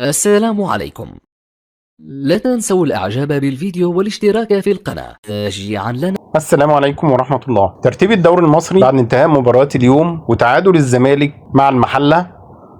السلام عليكم. لا تنسوا الاعجاب بالفيديو والاشتراك في القناة تشجيعا لنا. السلام عليكم ورحمة الله. ترتيب الدوري المصري بعد انتهاء مباراة اليوم وتعادل الزمالك مع المحلة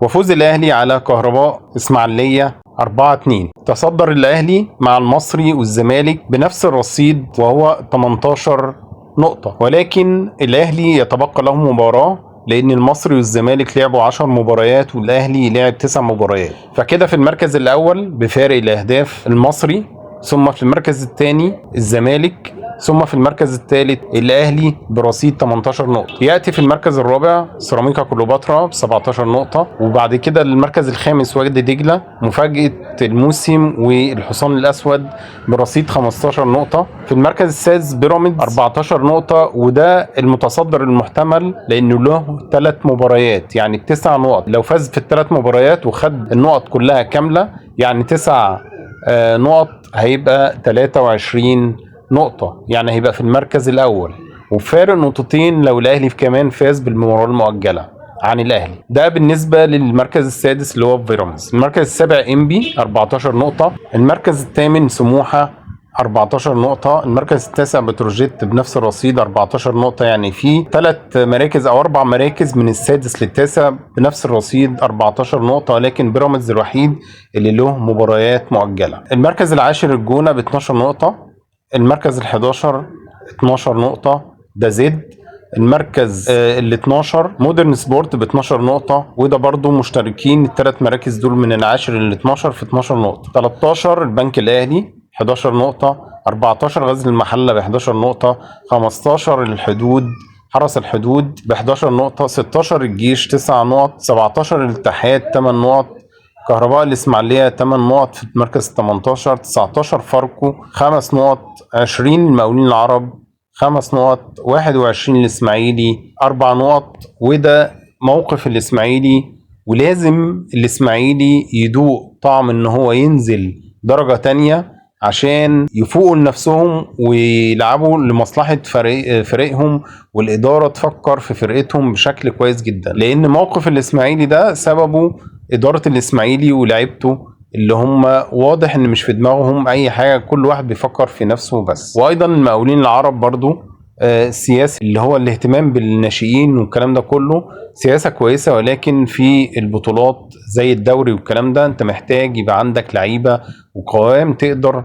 وفوز الأهلي على كهرباء إسماعيلية 4-2. تصدر الأهلي مع المصري والزمالك بنفس الرصيد وهو 18 نقطة، ولكن الأهلي يتبقى له مباراة لأن المصري والزمالك لعبوا 10 مباريات والأهلي لعب 9 مباريات. فكده في المركز الأول بفارق الأهداف المصري، ثم في المركز الثاني الزمالك، ثم في المركز الثالث الاهلي برصيد 18 نقطة. ياتي في المركز الرابع سيراميكا كليوباترا ب 17 نقطة، وبعد كده المركز الخامس وادي دجله مفاجاة الموسم والحصان الاسود برصيد 15 نقطة. في المركز السادس بيراميدز 14 نقطة، وده المتصدر المحتمل لانه له 3 مباريات يعني 9 نقط. لو فاز في الثلاث مباريات وخد النقط كلها كاملة يعني 9 نقط هيبقى 23 نقطة، يعني هيبقى في المركز الأول وفارق نقطتين لو الأهلي كمان فاز بالمباراة المؤجلة عن الأهلي. ده بالنسبة للمركز السادس اللي هو بيراميدز. المركز السابع إنبي 14 نقطة، المركز الثامن سموحة 14 نقطة، المركز التاسع بتروجيت بنفس الرصيد 14 نقطة. يعني في 3 مراكز أو 4 مراكز من السادس للتاسع بنفس الرصيد 14 نقطة، ولكن بيراميدز الوحيد اللي له مباريات مؤجلة. المركز العاشر الجونة ب 12 نقطة، المركز ال11 12 نقطة ده زد، المركز ال 12 مودرن سبورت ب 12 نقطة، وده برضو مشتركين الثلاث مراكز دول من العاشر لل 12 في 12 نقطة. 13 البنك الأهلي 11 نقطة، 14 غزل المحلة ب 11 نقطة، 15 الحدود حرس الحدود ب 11 نقطة، 16 الجيش 9 نقط، 17 الاتحاد 8 نقط، كهرباء الإسماعيلية 8 نقط في المركز 18، 19 فاركو 5 نقط، 20 المقاولين العرب 5 نقط، 21 الإسماعيلي 4 نقط. وده موقف الإسماعيلي، ولازم الإسماعيلي يدوق طعم إن هو ينزل درجة تانية عشان يفوقوا لنفسهم ويلعبوا لمصلحة فريقهم، والإدارة تفكر في فرقتهم بشكل كويس جدا، لأن موقف الإسماعيلي ده سببه إدارة الإسماعيلي ولاعيبته اللي هم واضح إن مش في دماغهم أي حاجة، كل واحد بيفكر في نفسه بس. وأيضا المقاولين العرب برضو السياسي اللي هو الاهتمام بالناشئين والكلام ده كله سياسة كويسة، ولكن في البطولات زي الدوري والكلام ده انت محتاج يبقى عندك لعيبة وقوام تقدر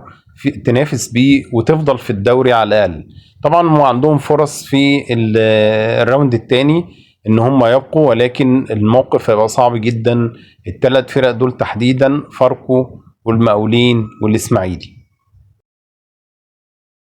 تنافس بيه وتفضل في الدوري على الأقل. طبعا هم عندهم فرص في ال round الثاني ان هم يبقوا، ولكن الموقف هيبقى صعب جدا. الثلاث فرق دول تحديدا فاركو والمقاولين والإسماعيلي.